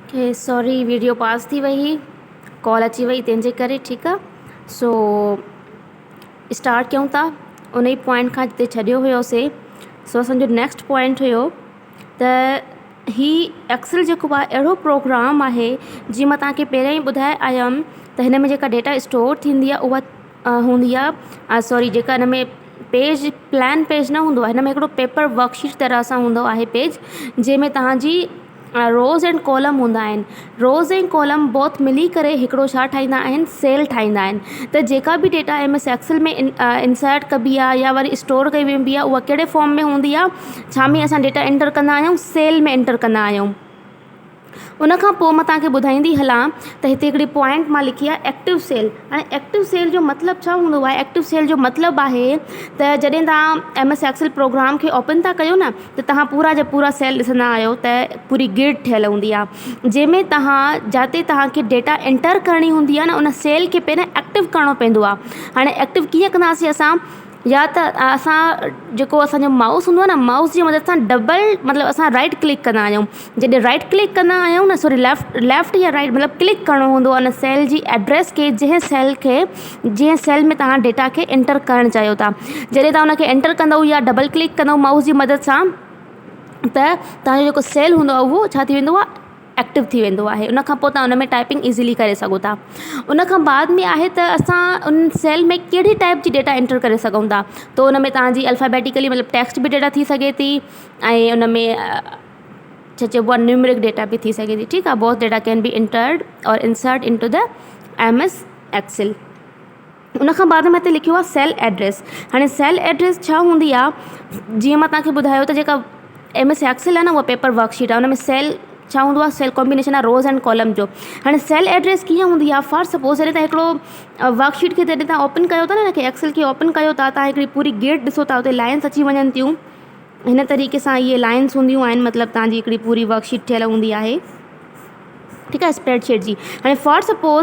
Okay سوري video پاز ٿي وئي هئي ڪال اچي وئي تنهن جي ڪري ٺيڪ آ سو اسٽارٽ ڪيون ٿا ان ئي پوائنٽ کان جتي ڇڏيو هيوسي سو اسانجو نيڪسٽ پوائنٽ هيو ته هي ايڪسل جيڪو آهي اهڙو پروگرام آهي جيئن مان توهان کي پهريان ئي ٻڌائي آيم ته هن ۾ جيڪا ڊيٽا اسٽور ٿيندي آهي اها هوندي آهي سوري جيڪا هن ۾ پيج پلان پيج نه هوندو آهي هن ۾ هڪڙو پيپر ورڪ شيٽ طرح سان هوندو آهي پيج جنهن ۾ توهان جي روز اينڊ ڪالم هوندا آهن روز ۽ ڪالم بوٿ ملي ڪري هڪڙو ڇا ٺاهيندا آهن سيل ٺاهيندا آهن ته جيڪا به data M S Excel ۾ insert ڪبي آهي يا وري اسٽور ڪئي ويندي آهي اها ڪهڙي فارم ۾ هوندي آهي ڇا ۾ اسان ڊيٽا انٽر ڪندا آهيون سيل ۾ انٽر ڪندا آهيون ان کان پوءِ مان توهان کي ٻڌائيندي هلان ته هتي هڪڙي پوائنٽ مان لکي آهي ايڪٽو سيل هاڻي ايڪٽو سيل جو مطلب ڇا هوندو آهي ايڪٽو سيل جو مطلب آهي ته جڏهن توهان ايم ايس ايڪسل پروگرام کي اوپن ٿا ڪيو نه ته توهان پورا جا پورا سيل ڏسندا آهيو ته پوري گرڊ ٺهيل هوندي آهي جنهن ۾ توهان جاتي توهان کي ڊيٽا انٽر ڪرڻي هوندي آهي نه ان سيل کي پهريان ايڪٽو ڪرڻو پوندو آهي هاڻي ايڪٽو ڪيئن ڪنداسين اسان يا ته اسان جيڪو اسان جو مائوس هوندو آهي نه مائوس جي مدد سان ڊبل مطلب اسان رائيٽ ڪلڪ ڪندا آهيون جڏهن رائيٽ ڪلڪ ڪندا آهيون نه سوري ليفٽ ليفٽ يا رائيٽ مطلب ڪلڪ ڪرڻو هوندو آهي ان سيل جي ايڊريس کي جنهن سيل کي جنهن سيل ۾ توهان ڊيٽا کي انٽر ڪرڻ چاهيو ٿا جڏهن توهان ان کي انٽر ڪندو يا ڊبل ڪلڪ ڪندو مائوس جي مدد سان ته توهان جو جيڪو سيل هوندو آهي اهو ڇا ٿي ويندو آهي ايڪٽو ٿي ويندو آهي ان کان پوءِ توهان ان ۾ ٽائپنگ ايزلي ڪري سگهو ٿا ان کان بعد ۾ آهي ته اسان ان سيل ۾ ڪهڙي ٽائپ جي ڊيٽا انٽر ڪري سگهون ٿا ته ان ۾ توهان جي الفابيٽيڪلي مطلب ٽيڪسٽ به ڊيٽا ٿي سگهي ٿي ۽ ان ۾ ڇا چئبو آهي نيومرڪ ڊيٽا به ٿي سگهي ٿي ٺيڪ آهي both data can be entered or insert into the M S Excel ان کان بعد ۾ هتي لکيو آهي سيل ايڊريس هاڻي سيل ايڊريس ڇا هوندي آهي جيئن مان توهان کي ٻڌايو ته جيڪا ايم ايس ايڪسل آهي نه اها پيپر ورڪ شيٽ آهي ان ۾ سيل ڇا هوندو آهي سيل ڪمبينيشن آهي روز اينڊ ڪالم جو هاڻي سيل ايڊريس ڪيئن هوندي آهي فار سپوز جڏهن توهان هڪڙو ورڪ شيٽ کي جڏهن توهان اوپن ڪيو ٿا نه هن کي ايڪسل کي اوپن ڪيو ٿا توهان هڪڙي پوري گيٽ ڏسو ٿا اتي لائنس اچي وڃن ٿيون هن طريقي سان اهي لائنس هونديون آهن مطلب توهان جي هڪڙي پوري ورڪ شيٽ ٺهيل هوندي آهي ٺيڪ آهي اسپريڊ شيٽ جي هاڻي فار سپوز.